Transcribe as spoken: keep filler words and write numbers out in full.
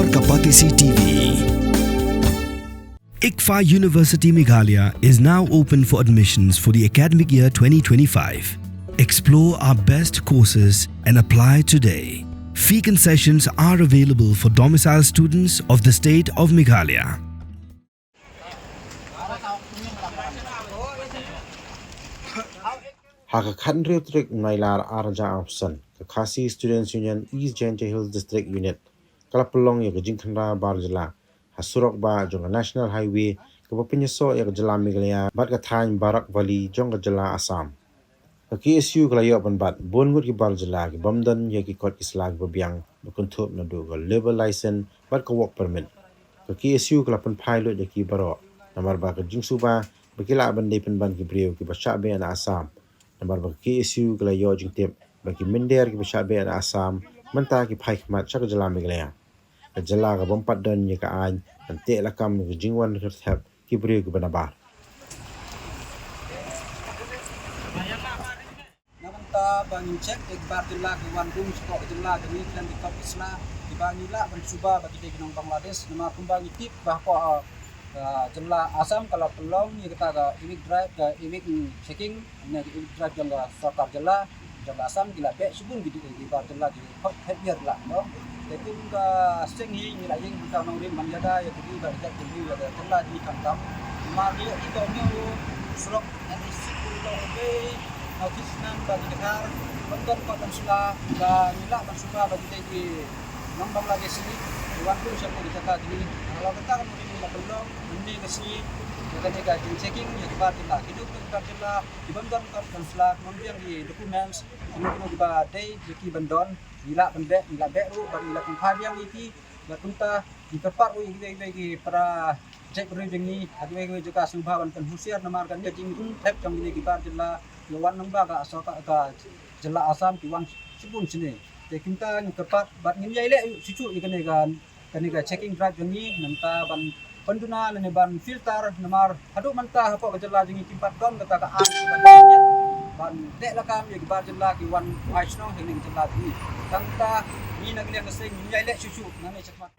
Kapatisi T V. ICFAI University Meghalaya is now open for admissions for the academic year twenty twenty-five. Explore our best courses and apply today. Fee concessions are available for domicile students of the state of Meghalaya. Ha ka khatnriew tarik Nailar arja arphew san, ka Khasi Students Union East Jaintia Hills District Unit ka la pynlong ïa ka jingkhynra bar jylla ha surok bah jong ka National Highway kaba pynïasoh ïa ka jylla Meghalaya bad ka thaiñ Barak Valley jong ka jylla Assam. Ka K S U ka la ïoh pynbat bun ngut ki bar jylla ki bym don ïa ki kot ki sla kiba biang ba kynthup naduh ka labour license bad ka work permit. Ka K S U ka la pynphai lut ïa ki baroh namar ba ka jingsuba ba ki lah ban dei pynban ki briew kiba shah beh na Assam. Namar ba ka K S U ka la ïoh jingtip ba ki mynder kiba shah beh na Assam mynta ki phai khmat sha ka jylla Meghalaya. Ka jylla ka bym pat don ïa ka aiñ ban teh lakam ïa ka jingwan kyrthep ki briew kiba nabar. Na bynta ba ngin check ïa ki bar jylla ki wan rung sha ka jylla ka ngi khlem ki kot ki sla kiba ngi lah ban suba ba ki dei ki nong Bangladesh, namar kumba ngi tip ba hapoh, ah, jylla Assam ka la pynlong ïa kata ka e-week drive, ka e-week checking, ne ka e-week drive jong ka sorkar jylla jong ka Assam ki la beh shibun ki dei ki bar jylla ki hok het ïar lah no. Te kum ka seng hi ngi la ïeng hangta nongrim ban ïada ïa ka ri ba ïa ka ri ïa ka jylla ji khamtam. Ma ngi ïa ki to ngi u surok N H six ku to u bei, ma ki snan ba ki Dkhar, ban don kot ban sla ba ngi lah ban suba ba ki dei ki nong Bangladesh ni ki wan rung sha ka jaka ji. Haba kata ka nongrim ngi la pynlong mynne ka sngi ïa kane ka jingchecking ïa ki bar jylla, kino kino ki bar jylla ki bym don kot ban sla, ki bym biang ki documents, kino kino kiba dei ïa ki ban don, ngi lah ban beh, ngi lah beh ruh bad ngi lah pynphai biang ïa ki. Bad kumta ngi kyrpad ruh ïa kiwei kiwei ki para jaitbynriew jong ngi ha kiwei kiwei jaka sngewbha ban pynhusiar namar kane ka jingthep jong kine ki bar jylla ki wan lyngba ka sorkar ka jylla Assam ki wan shibun shane. Te kumta ngi kyrpad bad ngin ïai leh shuh shuh ïa kane ka, kane ka checking drive jong ngi, nangta ban pynduna lane ban filter namar haduh mynta hapoh ka jylla jong ngi kim pat don kata ka aiñ ban, ban teh lakam ïa ki bar jylla ki wan ai shnong ha kane ka jylla jong ngi. Tangta ngi na ka liang ka seng ngi ïai leh shuh shuh nangne shakhmat.